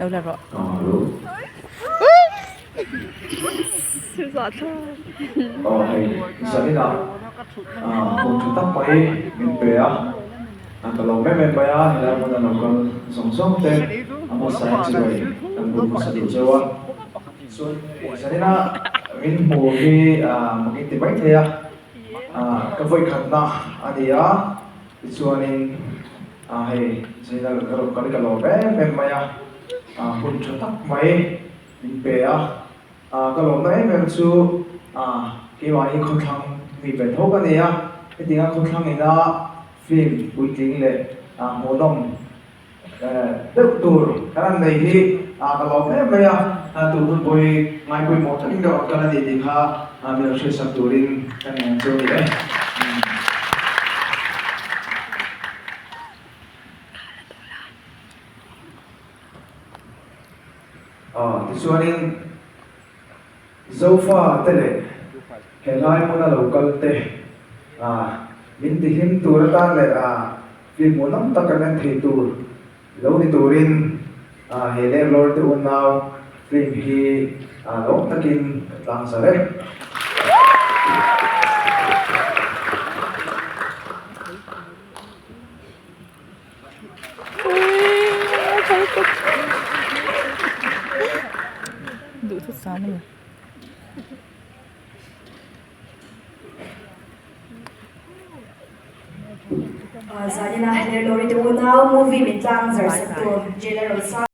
la rawh. Aw hei zaninah hun tha tak mai min pe a, ka lawm em em mai a, helai hmuna lo kal zawng zawng te a hmasa in chibai kan bul hmasa duh cheu a. Chuan hei zaninah min hmu hi mak in ti mai thei a, ka vawikhatna a ni a, tichuanin hei zaninah ka rawn kal hi ka lawm em em mai a, hun tha tak mai min pe a. Ka lawmna em em chu keimah hi khawthlang mi ve tho ka ni a, hetianga khawthlang ina film puitling leh hmuhnawm deuh tur kan han nei hi ka lawm em mai a, tun hun pawh hi ngai pawimawh takin ka rawn kal a ni tih kha min lo hriatsak turin ka ngen chu a ni e. Tichuanin Zofa te leh he lai hmuna lo kal te min tihlim tur atan leh film hmuhnawm tak kan en thei tur lo ni turin he Lenglawr te unau film hi lawm takin ka tlang zar e. Zanina Lerlawri te unau movie min tlang zar sak tu Jailer Rosang.